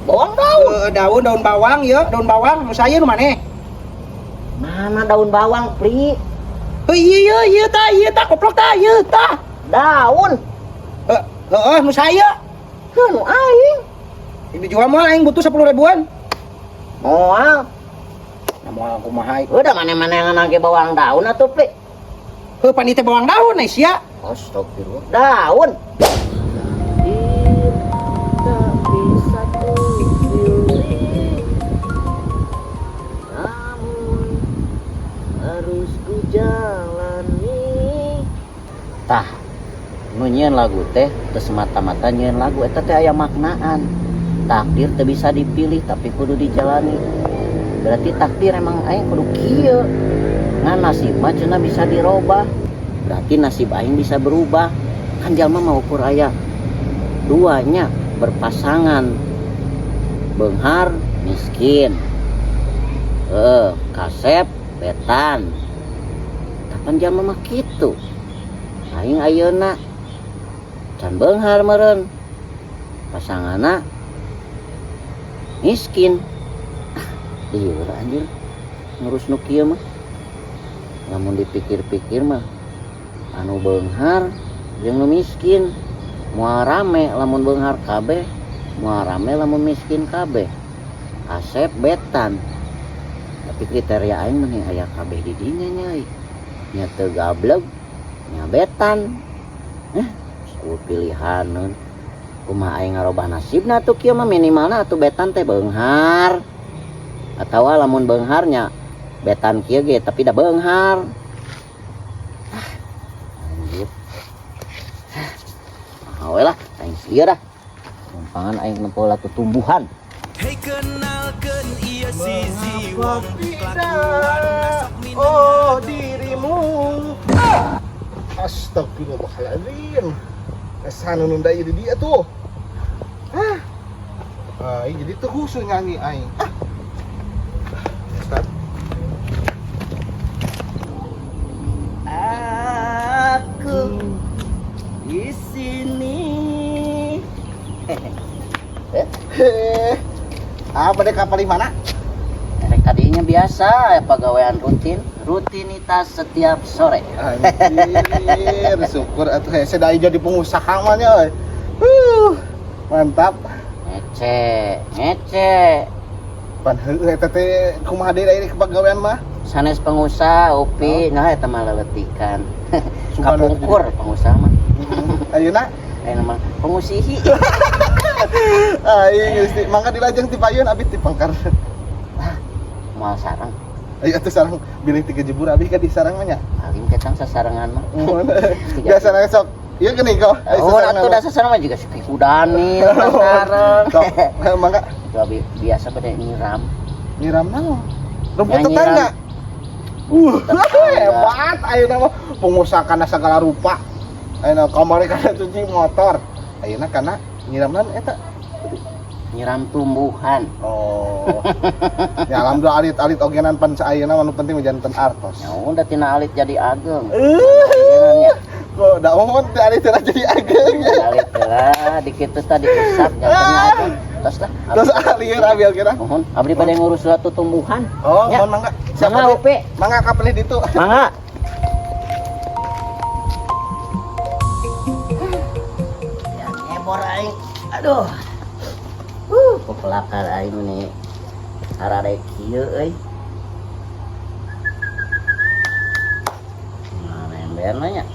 Bawang daun. Daun daun bawang ya, daun bawang nu saya nu maneh. Mana daun bawang, Pri? Heuh iya iya tah iya tah koplok tah iya tah. Daun. Heeh nu saya. Heuh nu aing. Ini dijual moal aing butuh 10 ribuan. Moal. Nah moal kumaha. Udah mana-mana yang nangke bawang daun atuh, Pri. Heuh pan ieu teh bawang daun ai sia. Astagfirullah. Daun. Tak bisa kupilih, namun harus ku jalani. Tah, nu nyieun lagu teh teu semata-mata nyieun lagu eta teh aya maknaan. Takdir teu bisa dipilih tapi kudu dijalani. Berarti takdir emang aing kudu kieu. Ngan nasib mah cenah bisa dirobah. Berarti nasib aing bisa berubah. Kan jalma mah ukur aya duanya berpasangan. Beunghar miskin. Kasep betan. Kapan jalma mah kitu? Aing ayeuna can beunghar meureun. Pasanganna miskin. Ah, lieur anjir ngurus nu kieu mah. Lamun dipikir-pikir mah anu beunghar jeung nu miskin moal rame lamun beunghar kabeh, moal rame lamun miskin kabeh. Asep betan. Tapi kriteria aing mah aya kabeh di dinya nya euy. Nya teu gableg, nya betan. Eueuh pilihaneun. Kumaha aing ngarobah nasibna atuh kieu mah minimalna atuh betan teh beunghar. Atawa lamun beungharnya betan kieu ge tapi da beunghar. Ah, anjir. Ah, we lah, aing ieu dah. Tumpangan aing nempo latu tumbuhan. Hei kenalkeun ieu si Ziwong Tidak, oh dirimu. Astagfirullahaladzim. Kesana nunda ieu di dia tuh. Ah. Aing jadi tuh khusus nyanyi aing. Ah. Ustaz. Aku di sini. Heh. Apa deh kapal di mana? Erek tadinya biasa ya pegawaian rutin, rutinitas setiap sore. Anjir, syukur atuh hese da jadi pengusaha mah nya euy. Mantap. Ngece, ngece. Pan heueuh eta teh kumaha deui da ieu kepagawean mah? Sanes pengusaha Upi, nah eta mah leletikan. Kapungkur pengusaha mah. Ayeuna Ayeuna mah pengusihi. Aing geus mangga dilajeng ti payun abi ti pangkar. Moal sarang. Ayo atuh sarang bilih tiga jebur abi ka di sarang mah nya. Alim ketang sasarengan mah. Biasana sok ieu geuning kok. Oh, atuh da sasarengan mah juga si Kudani sareng. Sok, mangga. Itu abi biasa pada nyiram. Nyiram naon? Rumput tetangga. Hebat ayeuna mah pengusaha kana segala rupa. Ayeuna kamari kana cuci motor. Ayeuna kana nyiram naon eta? Nyiram tumbuhan. Oh. Ya alhamdulillah alit-alit ogenan pan sayeuna mah nu penting mah janten artos. Ya udah tina alit jadi ageng. Kok da mohon teh alit teh jadi ageng. Alit lah dikitu tadi usap janten ageng. Tos lah. Terus alir abi ogenan. Mohon abdi pada ngurus suatu tumbuhan. Oh, Ya. mohon mangga. Mangga Upi. Mangga kapelih ditu. Mangga. Ya nyebor aing. Aduh. Pepelakar aing nih. Arade kieu euy. Mana emberna nya?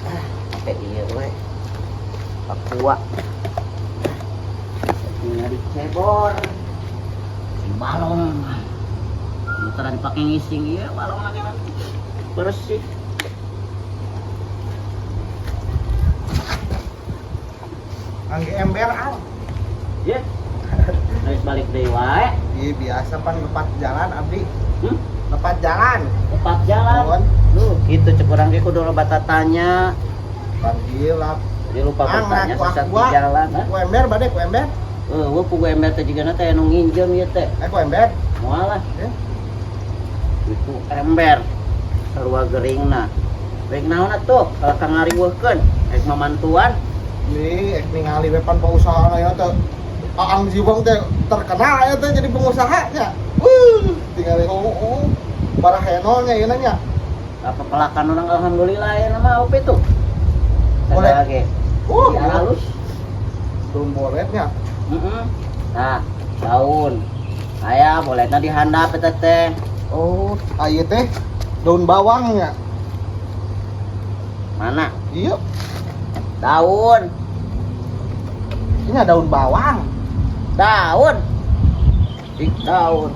Ah, sampai ieu we. Papua. Tinggal dicebor. Di balong. Muteran dipakai ngising ieu balong lagi bersih. Angge ember ang. Ya. Geus balik deui wae. Iya biasa pan lepat jalan abdi. Hmm? Lepat jalan. Lepat jalan. Mohon. Lu gitu cek urang ge kudu loba tatanya. Panggil lah. Jadi lupa Ang, bertanya aku sesat di aqua. jalan. Hah? Ku ember bade ku ember. Eueuh pugu ember teh jigana teh anu nginjem ieu teh. Ku ember. Moal lah. Eh. Itu ember. Sarua geringna. Rek naon atuh kalau kang ngariweuhkeun, rek mamantuan. Nih, ek ningali we pan pengusaha aya teh. Aang Jiwong teh terkenal aya teh jadi pengusaha nya. Wuh, tingali oh. Para henolnya ieu nya. Apa pelakan orang alhamdulillah ya nama ope tuh. Boleh. Segala ge. Uh, Di halus. Daun boletnya. Heeh. Nah, daun. Aya boletna dihandap eta teh. Oh, aya teh daun bawangnya. Mana? Iya, Daun. ini daun bawang. Daun. Dik daun.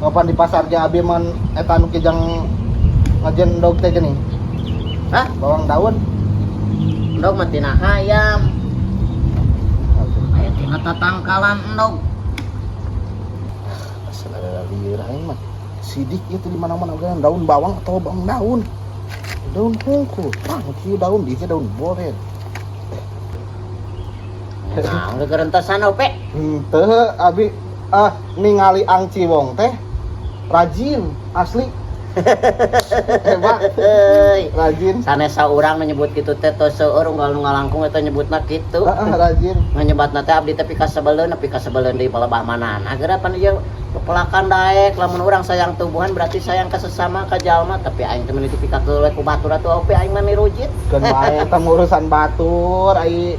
Kapan di pasar ge abi man eta nu kijang ngajen dog teh geuning. Hah? Bawang daun. Endog mah tina hayam. Aya tina tatangkalan endog. Asal ada lieur aing mah. Sidik itu di mana-mana oge daun bawang atau bawang daun. Daun hungkul. Ah, kieu daun di daun boret. Nah, udah gerentasan ope. Henteu abi ah ningali Ang Ciwong teh rajin asli. Hebat, Heuy. rajin. Sanes saurang menyebut kitu teh tos seueur unggal nu ngalangkung eta nyebutna kitu. Heeh, rajin. Nganyebatna teh abdi teh pikasebeleun, pikasebeleun deui palebah manana. Geura pan ieu pepelakan daek lamun urang sayang tumbuhan berarti sayang ka sesama ka jalma, tapi aing teh meuni dipikakeun we ku batur atuh ope aing mah mirujit. Keun bae eta mah urusan batur ai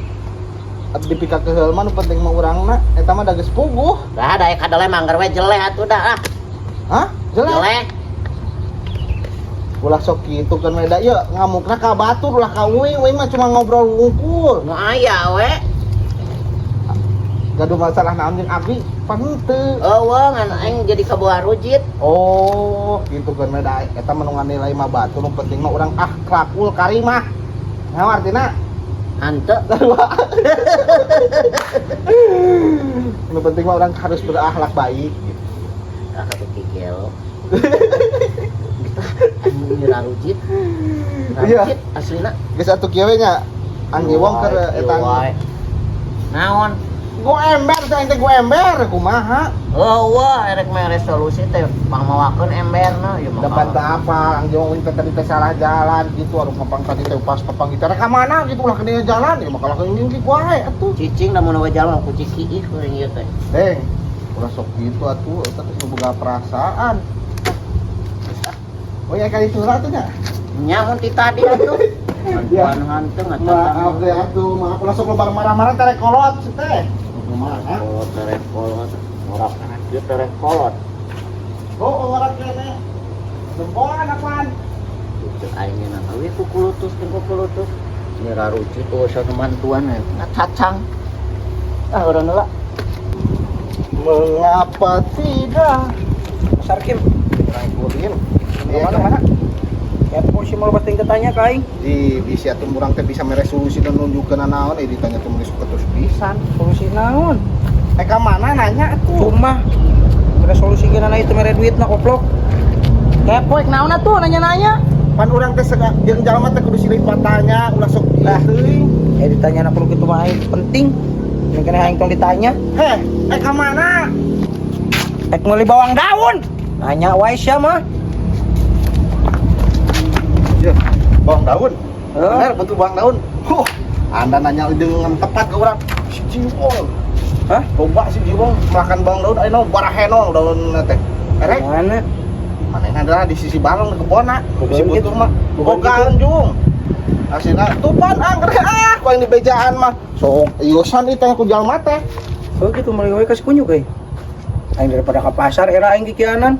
dipikakeheul mah nu penting mah urangna eta mah da geus puguh. Dah daek kadele mangger we jeleh atuh dah ah. Hah? Jelek. Jeleh. Ulah sok kitu kan we da ieu ngamukna ka batur ulah ka uing, uing mah cuma ngobrol wungkul. Nu aya we. Gaduh masalah naon jeung abi pan henteu. Eueuh ngan aing jadi kabawa rujit. Oh, gitu kan we da eta mah nu nganilai mah batur nu penting mah urang akhlakul karimah. Nah, artina Hanteu. nu penting mah orang harus berakhlak baik gitu. Ah kata gelo. Ini rarujit. Iya. Rarujit aslina. Geus atuh kieu we nya. Ang Jiwong keur eta Naon? Gue ember teh aing teh gue ember kumaha? Oh wah, erek mere solusi teh pangmawakeun emberna ieu mah. Depan teh apa? Ang Jiwong teh tadi teh salah jalan gitu harus ngepang tadi teh pas papang gitu. Rek ka mana gitu ulah kena jalan ya makalah keingin ki wae atuh. Cicing lamun we jalan ku ciki ih kuring ieu teh. Deng, ulah sok gitu atuh eta teh boga perasaan. Oh ya kali surat tuh nya. Nya mun ti tadi atuh. Ya. Bantuan hanteu Maaf deh atuh, maaf ulah sok loba marah-marah terek kolot teh. Kumaha? Kolot terek kolot. Ngorak ieu terek kolot. Oh, orang kene. Jempolan apaan? Cek aing na we ku kulutus jeung ku kulutus. Ini rarujit tuh usah mantuan ya. Ngacacang. Ah urang heula. Mengapa tidak? Sarkim, Rangkulin. Iya, Mana mana? Kepo sih mau pasti tanya ka aing. Di bisa tuh murang teh bisa mere solusi dan nunjukkeun naon eh ditanya tuh meuni ketus pisan. Solusi naon? Eh ka mana nanya atuh? Cuma ada solusi gimana itu mere duit na koplok. Kepo ek naon atuh nanya-nanya. Pan urang teh jeung jalma teh kudu silih patanya ulah sok Lah. teuing. Eh ditanya anak perlu gitu mah aing penting. Ini kena aing tong ditanya. Heh, eh ka mana? Ek meuli bawang daun. Nanya wae sia mah. Ya, bawang daun. Heh. Bener betul bawang daun. Huh, Anda nanya dengan tepat ke orang. Si Jiwong. Hah? Loba si Jiwong makan bawang daun ayeuna barahenol daun teh. Erek Mana? manehna adalah di sisi balong di kebonna. Bukan Si gitu. butuh mah. Bukan Bogaan jung. Asina tupan angger ah ku aing di bejaan mah. Sok iosan itu ku jalma teh. Oh gitu meuli wae kasih kunyuk euy. Aing daripada ka pasar era aing kikianan.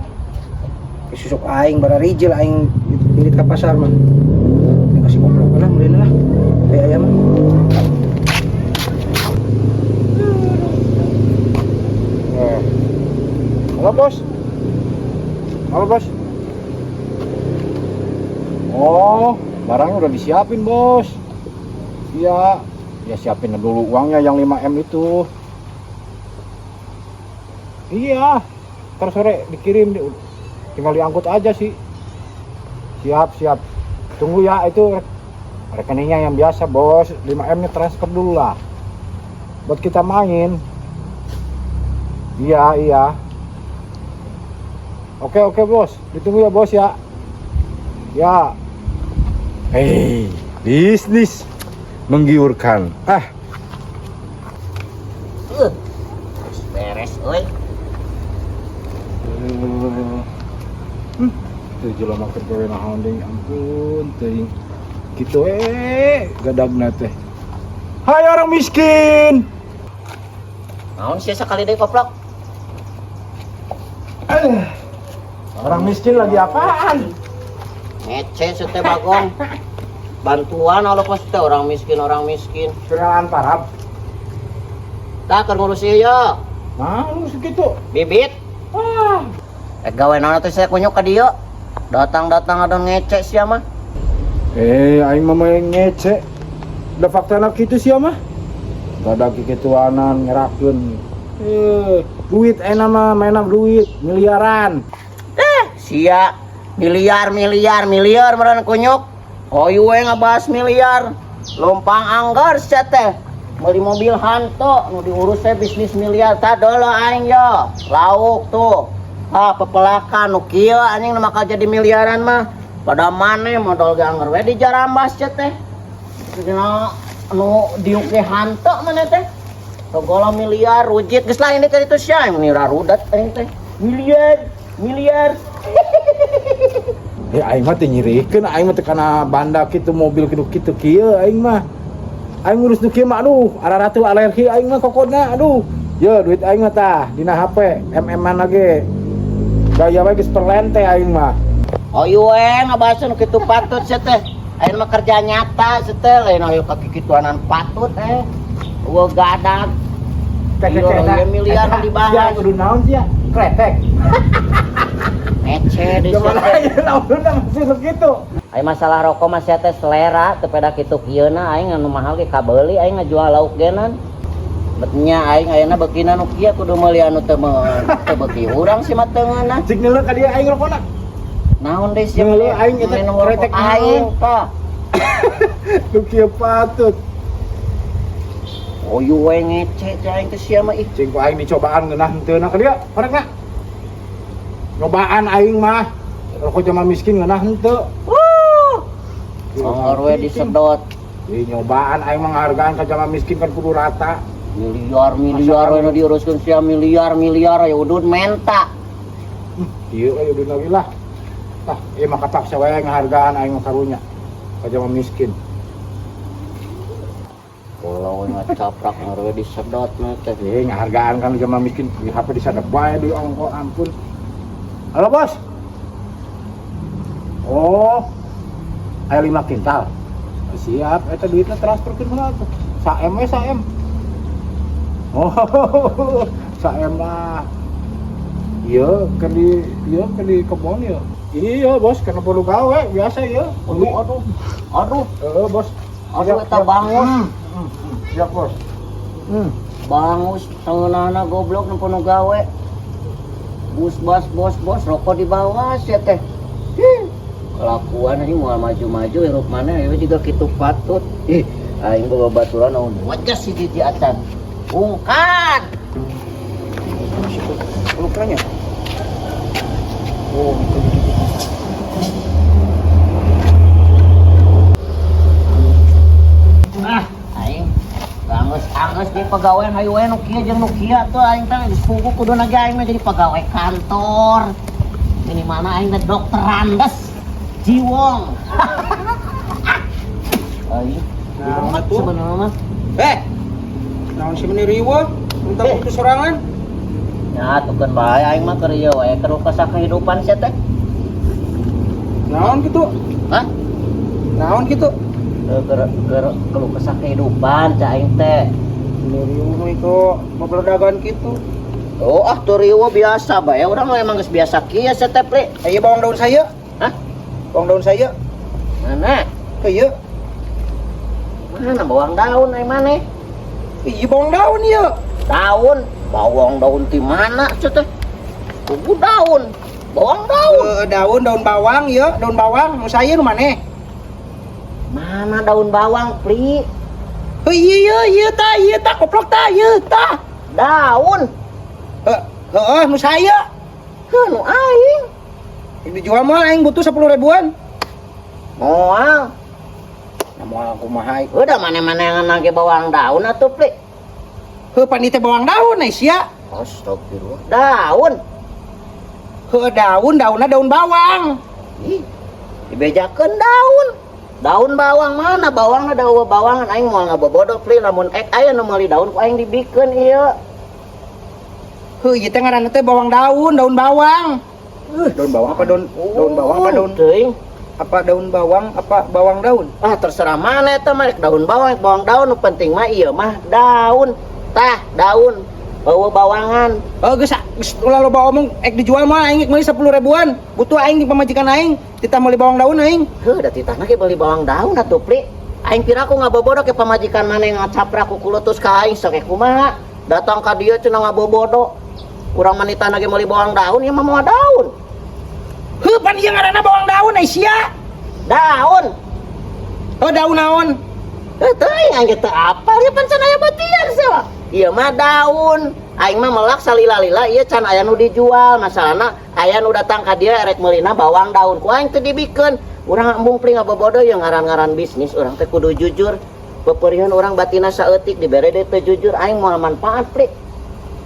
Susuk aing bara rijil aing indit ka pasar mah. Ini kasih koplok lah meulina lah. Kayak aya mah. Eh. Halo bos. Halo bos. Oh, barangnya udah disiapin, Bos. Iya, ya siapin dulu uangnya yang 5M itu. Iya, ntar sore dikirim, tinggal diangkut aja sih. Siap, siap. Tunggu ya, itu rekeningnya yang biasa, Bos. 5M-nya transfer dulu lah. Buat kita main. Iya, iya. Oke oke bos, ditunggu ya bos ya. Ya. Hei, bisnis menggiurkan. Ah, Beres euy. Teu jelema keur gawe naon deui, ampun teuing. Kitu gadagna teh. Hai orang miskin. Naon sih sekali deui, koplok? Orang miskin lagi apaan? Ngece sia teh, bagong. Bantuan Allah pasti teh orang miskin, orang miskin. Kenalan parab. Tah, keur ngurus ieu yo. Nah, lu segitu. Bibit. Ah, Eh, gawe naon atuh sia kunyuk ka dieu? Datang-datang adon ngece sia mah. Eh, aing mah moal ngece. Da faktana kitu sia mah. Gadag kikituanan ngerakeun. Eh, duit enak mah mainan duit miliaran. Sia miliar miliar miliar meureun kunyuk. Hoyu we ngabahas miliar. Lompang anggar sia teh. Meuli mobil hanto nu diurus teh bisnis miliar tah dolo aing yo. Lauk tuh. Ah, pepelakan nu kieu anjing nu bakal jadi miliaran mah. Pada maneh modal ge anggar we dijarambas sia teh. Dina nu diuk ge hanto maneh teh. Togolo miliar rujit geus lain deui ka ditu sia meni rarudat aing teh. Miliar, miliar. Eh, aing mah teu nyirikeun, aing mah teu kana banda kitu mobil kitu kitu kieu aing mah. Aing ngurus nu kieu mah aduh, araratu alergi aing mah kokodna aduh. Yo duit aing mah tah dina HP MM-an lagi. Gaya we geus perlente aing mah. Oh iya we ngabahas nu kitu patut sia teh. Ayeuna mah kerja nyata sia teh, lain ayo ka kikituanan patut eh. Eueuh gadag. Iya, iya, miliar nu dibahas. Ya kudu naon sih ya? Kretek. Ngece di sia Gimana teh. ya naon masih nu kitu. Ai masalah rokok mah sia teh selera teu peda kitu kieuna aing anu mahal ge kabeuli aing ngajual lauk genan. Betnya aing ayeuna beukina nu kieu kudu meuli anu teu beuki urang sih mah teu ngeunah. Cik neuleuh ka dieu aing rokona. Naon deui sia Neuleuh aing eta minum rokok kretek aing tah. Nu kieu patut. Oh iya we ngece teh aing teh sia mah ih. Cing ku aing dicobaan ngeunah henteu na ka dieu, korekna. Nyobaan aing mah. Rokok jelema miskin ngeunah henteu. Wuh. Anggar we disedot. Ih, nyobaan aing mah ngahargaan ka jelema miskin kan kudu rata. Miliar miliar we nu diuruskeun sia miliar miliar ya udud menta. Ieu euy udud lagi lah. Tah, ieu mah kapaksa we ngahargaan aing mah karunya ka jelema miskin. Kalau ngacaprak anggar we disedot mah teh. Eh, ngahargaan kan jelema miskin di HP disadap wae di ongko ampun. Halo, Bos. Oh. Aya 5 kintal. Siap, eta duitnya transferkeun heula atuh. Sa M we sa M. Oh, sa M lah. Iya, keur di kebon ya. Iya, Bos, karena perlu gawe biasa ya. Aduh aduh. Aduh, Heeh, Bos. aduh Siap, eta siap. Bangus. Siap, Bos. Bangus sangeunahna goblok nu penuh gawe. Bus bos bos bos rokok di bawah sia teh. Hih. Kelakuan ini moal maju-maju hirup mana ya juga kitu patut. Ih, aing boga baturan naon wajah si jiji acan. Ungkat. Lukanya. Oh, itu gitu. Ah, aing angus-angus di pegawai hayu we nu kieu jeung nu kieu tuh aing teh geus puguh kudu ge aing mah jadi pegawai kantor. Minimalna aing teh dokter Andes Jiwong. Aing Nah, tuh. sebenarnya mah. Eh. Naon sih meni riweuh? Minta waktu sorangan. Ya, tukeun bae aing mah keur ieu we keur kesah kehidupan sia teh. Naon gitu? Hah? Naon gitu? Keur keur keluh kesah kehidupan cak aing teh. Meni riweuh itu babeledagan gitu. Oh, ah tuh riweuh biasa bae. Urang mah emang geus biasa kieu sia teh, Pli. Ayo bawang daun saya. Hah? Bawang daun saya. Mana? Iya. Mana bawang daun ai maneh? Iya bawang daun ya. Daun, bawang daun ti mana sia teh? Kuku daun. Bawang daun. Daun daun bawang ya, daun bawang mau saya nu maneh? Mana daun bawang, Pli? Oh, iya iya iya ta iya ta koplok ta iya ta. Daun. Heeh, nu saya. Heuh, nu aing. Dijual moal, aing butuh 10 ribuan. Moal. Nah, moal kumaha? Udah mana-mana yang nage bawang daun atuh, Pli. Heuh, pan ieu teh bawang daun ai sia. Astagfirullah. Daun. Heuh, daun, daunna daun bawang. Ih, dibejakeun daun. Daun bawang, mana bawangna, daun bawangan? Aing moal ngabobodo, Pli, lamun ek aya nu meuli daun ku aing dibikeun ieu. Heuh, ieu teh ngaranna teh bawang daun, daun bawang. Daun bawang apa daun daun bawang apa daun Teuing. Apa daun bawang apa bawang daun? Ah, terserah mana eta mah, rek daun bawang, rek bawang daun, nu penting mah ieu mah daun. Tah, daun. Bawa bawangan. Oh, geus geus ulah loba omong, ek dijual mah aing meuli 10 ribuan. Butuh aing di pamajikan aing, titah meuli bawang daun aing. Heuh, da titahna ge meuli bawang daun atuh, Pli. Aing pira ku ngabobodo ke pamajikan mana yang ngacaprak ku kulutus ka aing sok kumaha. Datang ka dieu cenah ngabobodo. Urang mah nitahna ge meuli bawang daun, ieu mah moal daun. Heuh, pan ieu ngaranna bawang daun ai sia. Daun. Oh, daun naon? Eh, teuing aing ge teu apal ieu, pan can aya batian sia. Ieu mah daun. Aing mah melak salila-lila ieu can aya nu dijual. Masalahna aya nu datang ka dieu erek meulina bawang daun. Ku aing teu dibikeun. Urang embung, Pli, ngabobodo ieu ngaran-ngaran bisnis urang teh kudu jujur. Peperihan urang batina saeutik dibere deui teu jujur, aing moal manfaat, Pli.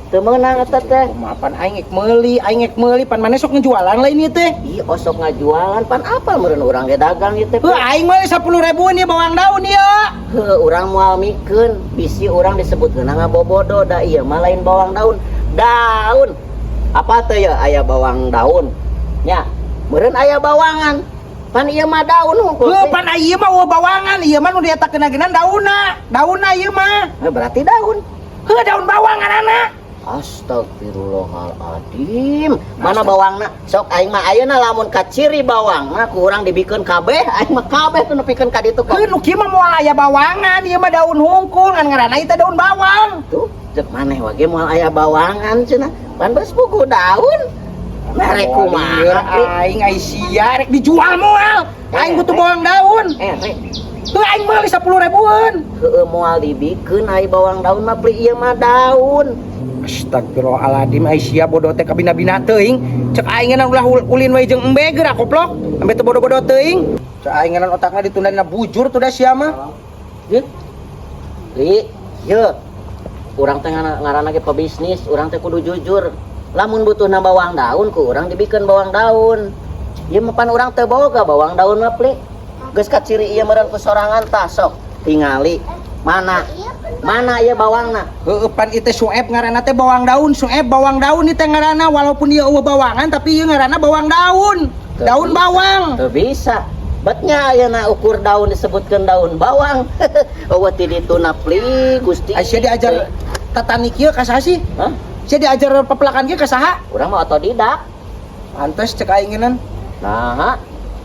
Teu meunang eta teh. Kumaha, pan aing ek meuli, aing ek meuli, pan maneh sok ngejualan lain ieu teh. Ih, osok ngajualan, pan apal meureun urang ge dagang ieu teh. Heuh, aing meuli 10 ribuan ieu bawang daun ieu. Heuh, urang moal mikeun bisi urang disebutkeun ngabobodo, da ieu mah lain bawang daun. Daun. Apa teh ya aya bawang daun? Nya, meureun aya bawangan. Pan ieu mah daun hungkul. Heuh, pan ieu mah euweuh bawangan, ieu mah nu dietakeun geuna daunna. Daunna ieu mah. Heuh, berarti daun. Heuh, daun bawang ngaranna. Astagfirullahaladzim. Mana bawangna? Sok aing mah ayeuna lamun kaciri bawang mah ku urang dibikeun kabeh, aing mah kabeh tuh nepikeun ka ditu kok. Heuh, nu kieu mah moal aya bawangan, ieu mah daun hungkul, ngan ngaranna ieu teh daun bawang. Tuh, cek maneh wage moal aya bawangan cenah. Pan geus pugu daun. Merek kumaha? Aing ai sia rek dijual moal. Aing butuh bawang daun. Eh, rek. Heuh, aing meuli 10 ribuan. Heueuh, moal dibikeun ai bawang daun mah, Pli, ieu mah daun. Astagfirullahaladzim, ai sia bodoh teh kabina-bina teuing. Cek aing ngeunah ulah ulin we jeung embe geura koplok. Ambe teu bodoh-bodoh teuing. Cek aing ngeunah otakna ditunda dina bujur tuh da sia mah. Ye. Li, ye. Urang teh ngaranna ge pebisnis, urang teh kudu jujur. Lamun butuhna bawang daun ku urang dibikeun bawang daun. Ieu mah pan urang teu boga bawang daun mah, Pli. Geus kaciri ieu meureun ku sorangan, tah sok tingali. Mana? Mana ieu bawangna? Heueuh, pan ieu teh sueb ngaranna teh bawang daun, sueb bawang daun ieu teh ngaranna, walaupun ieu euweuh bawangan tapi ieu ngaranna bawang daun. Teu Daun bisa. bawang. Teu bisa. Betnya ayeuna ukur daun disebutkeun daun bawang. Euweuh ti dituna, Pli, Gusti. Ai sia diajar tatani kieu ka saha sih? Hah? Sia diajar pepelakan kieu ka saha? Urang mah otodidak. Pantes cek aing ngeunan. Nah,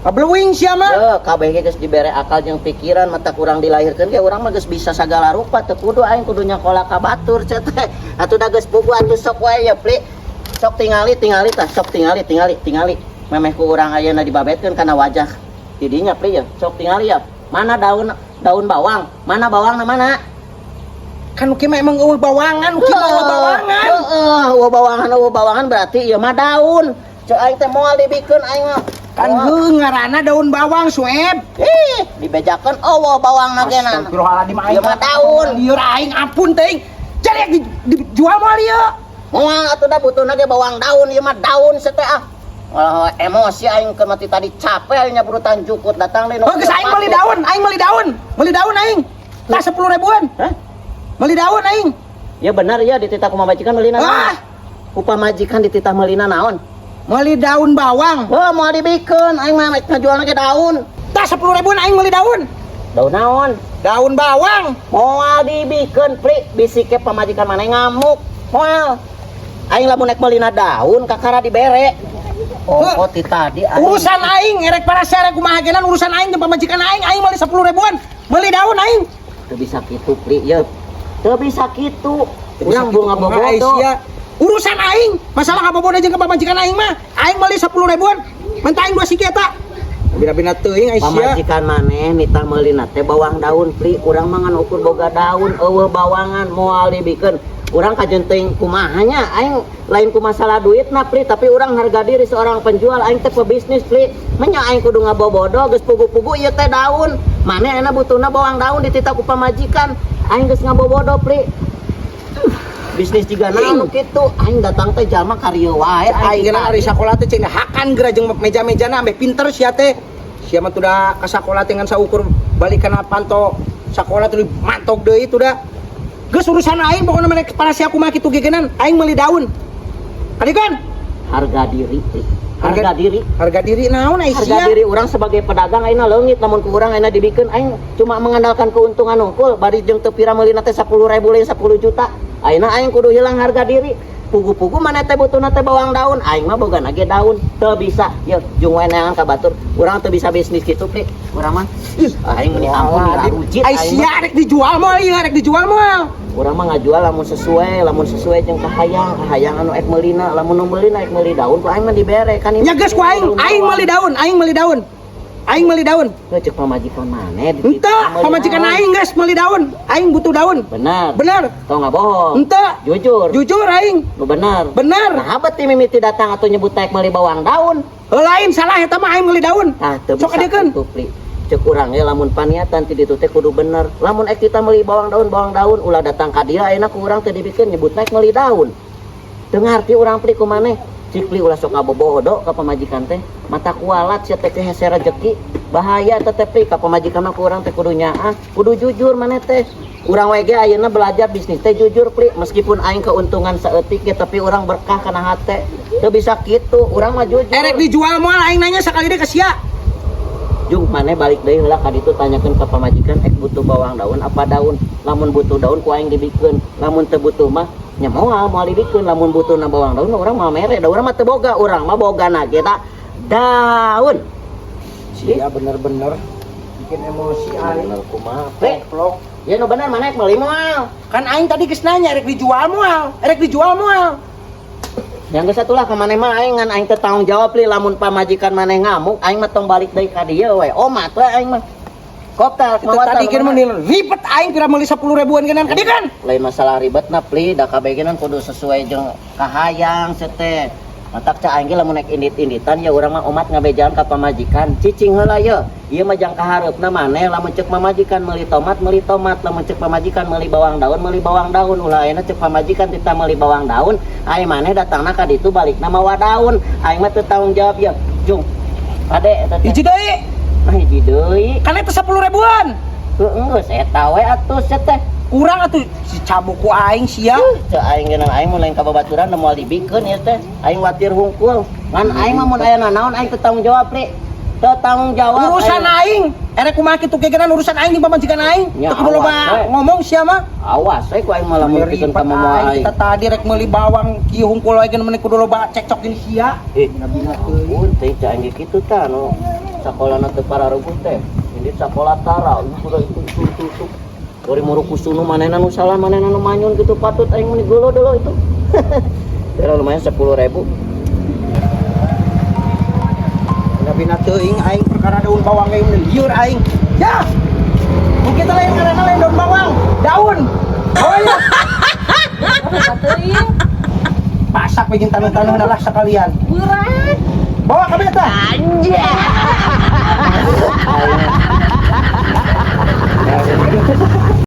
Kablewing sia mah. Ye, kabeh ge geus dibere akal jeung pikiran, mata kurang dilahirkeun ge urang mah geus bisa sagala rupa, teu kudu aing kudu nyakola ka batur cenah teh. Atuh da geus puguh atuh sok wae ya, Pli. Sok tingali, tingali tah, sok tingali, tingali, tingali. Memeh ku urang ayeuna dibabetkeun kana wajah didinya, Pli, ya. Sok tingali ya. Mana daun daun bawang? Mana bawangna, mana? Kan nu kieu mah emang euweuh bawangan, nu kieu mah euweuh bawangan. Heeh, euweuh bawangan, euweuh bawangan berarti ieu mah daun. Cek aing teh moal dibikeun aing mah. Kan heuh ngaranna daun bawang sueb. Ih, dibejakeun euweuh bawangna ge na. Astagfirullahaladzim aing. Ieu mah daun. Lieur aing, ampun teuing. Jadi yang dijual moal ieu. Moal atuh da butuhna ge bawang daun, ieu mah daun sete ah. Wah, emosi aing keur mati tadi, capek aing nyabrutan jukut datang deui. Oh, geus aing meuli daun, aing meuli daun. Meuli daun aing. Tah 10 ribuan. Hah? Meuli daun aing. Ya benar ya, dititah ku pamajikan meulina naon? Ah, Ku pamajikan dititah meulina naon? Meuli daun bawang. Oh, moal dibikeun aing mah ngajualna ge daun. Tah 10 ribuan aing meuli daun. Daun naon? Daun bawang. Moal dibikeun, Pli, bisi ke pamajikan maneh ngamuk. Moal. Aing lamun nek meulina daun kakara dibere. Oh, Heuh. oh ti tadi aing. Urusan aing erek para kumaha genan, urusan aing jeung pamajikan aing, aing meuli 10 ribuan. Meuli daun aing. Teu bisa kitu, Pli, ye. Teu bisa kitu. Urang bunga Kumaha, bobodo. sia? Urusan aing, masalah ngabobodo jeung pamajikan aing mah. Aing meuli 10 ribuan. Menta aing dua siki eta. Bina-bina teuing ai sia. Pamajikan maneh nitah meulina teh bawang daun, Pli. Urang mah ngan ukur boga daun, euweuh bawangan, moal dibikeun. Urang kajeun teuing kumaha nya, aing lain ku masalah duit na, Pli, tapi urang harga diri seorang penjual, aing teh pebisnis, Pli. Menya aing kudu ngabobodo geus pugu-pugu ieu teh daun. Mane ayeuna butuhna bawang daun dititah ku pamajikan. Aing geus ngabobodo, Pli. Bisnis jiga naon nu kitu, aing datang teh jalma karieu wae. Aing geuna ari sakola teh cing hakan geura jeung meja-mejana ambeh pinter sia teh. Sia mah tuh ka sakola teh ngan saukur balik kana panto sakola tuh mantok deui tuh da. Geus urusan aing pokona mah para sia kumaha kitu gegenan, aing meuli daun. Kadikan? Harga diri, Pli. Harga diri. Harga diri naon ai Harga sia? diri urang sebagai pedagang ayeuna leungit lamun ku urang ayeuna dibikeun aing cuma mengandalkan keuntungan unggul bari jeung teu pira meulina teh 10.000 lain 10 juta. Ayeuna aing kudu hilang harga diri. Pugu-pugu mana teh butuhna teh bawang daun, aing mah boga ge daun. Teu bisa. Ye, jung we neangan ka batur. Urang teu bisa bisnis kitu, Pli. Urang mah ih, aing meuni ampun rarujit Ai aing sia mah. Rek dijual moal ieu, rek dijual moal. Urang mah ngajual lamun sesuai jeung kahayang, kahayang anu ek meulina, lamun nu meulina ek meuli daun ku aing mah dibere kan ieu. Nya geus ku aing, aing meuli daun, aing meuli daun. Aing meuli daun. Heuh, cek pamajikan maneh Henteu, pamajikan aing geus meuli daun. Aing butuh daun. Benar. Bener. Tong nggak bohong. Henteu. Jujur. Jujur aing. Nu benar. Bener. Nah, beti mimiti datang atau nyebut taek meuli bawang daun. Lain salah eta mah, aing meuli daun. Tah, teu Sok bisa adikeun. kitu, Pli. Cek urang ge lamun paniatan ti ditu teh kudu bener. Lamun ek kita meuli bawang daun ulah datang ka dieu ayeuna ku urang teu dibikeun nyebut naek meuli daun. Teu ngarti urang, Pli, ku maneh. Cik Pli, ulah sok ngabobodo ka pamajikan teh. Mata kualat sia teh hese rejeki. Bahaya teh teh, Pli, ka pamajikan mah ku urang teh kudu nyaah, kudu jujur maneh teh. Urang we ge ayeuna belajar bisnis teh jujur, Pli, meskipun aing keuntungan saeutik ge tapi urang berkah kana hate. Teu bisa kitu, urang mah jujur. Erek dijual moal aing nanya sakali deui ka sia. Jung, maneh balik deui heula ka ditu, tanyakeun ka pamajikan ek butuh bawang daun apa daun. Lamun butuh daun ku aing dibikeun. Lamun teu butuh mah nya moal moal dibikeun. Lamun butuhna bawang daun urang mah mere, da urang mah teu boga, urang mah bogana ge ta daun. Sia bener-bener bikin emosi aing. Bener kumaha? Pe, Goblok. ya nu bener maneh meuli moal. Kan aing tadi geus nanya erek dijual moal, erek dijual moal. Yang geus atulah ka maneh mah aing ngan aing teu tanggung jawab, Li, lamun pamajikan maneh ngamuk aing mah tong balik deui ka dieu we. Omat we aing mah. Koptal Itu tadi kan mun ribet aing kira meuli 10 ribuan genan ka kan. Lain masalah ribet na, Pli, da kabeh ge kudu sesuai jeung kahayang teh. Matak ca aing ge lamun naik indit-inditan ya urang mah omat ngabejaan ka pamajikan. Cicing heula ye. Ieu mah jang kahareupna maneh lamun cek pamajikan meuli tomat, meuli tomat, lamun cek pamajikan meuli bawang daun, meuli bawang daun. Ulah ayeuna cek pamajikan tita meuli bawang daun, aing maneh datangna ka ditu balikna mawa daun. Aing mah teu tanggung jawab ye. Jung. Kade eta teh. Hiji deui. Nah, hiji deui. Kan eta 10 ribuan. Heueuh, geus eta we atuh sia teh. Kurang atuh si cabuk ku aing sia. Cek aing geunang aing mun lain ka babaturan da moal dibikeun ieu teh. Aing watir hungkul. Ngan aing mah mun aya nanaon aing teu tanggung jawab, Pri. Teu tanggung jawab. Urusan aing. Erek kumaha kitu ge geunaan urusan aing jeung pamajikan aing. Ya, Teu kudu loba awas, we. ngomong sia mah. Awas we ku aing malah mun pikeun ka Ribet moal aing aing. kita tadi rek meuli bawang kieu hungkul wae geun kudu loba cekcok gini sia. Eh, ampun teh cek aing ge kitu tah nu sakolana teu pararuguh teh. Ini sakola tara, itu itu itu itu. Dari murukusunu manehna nu salah, manehna nu manyun gitu, patut aing mun geuleuh dulu itu. Kira lumayan 10.000. Bina teuing aing perkara daun bawang ge lieur aing. Ya. Mungkin lain karena lain daun bawang, daun. Oh iya. Teuing. Pasak bikin tanah-tanah lah sekalian. Berat. Bawa kabeh tah. Anjir. Aing.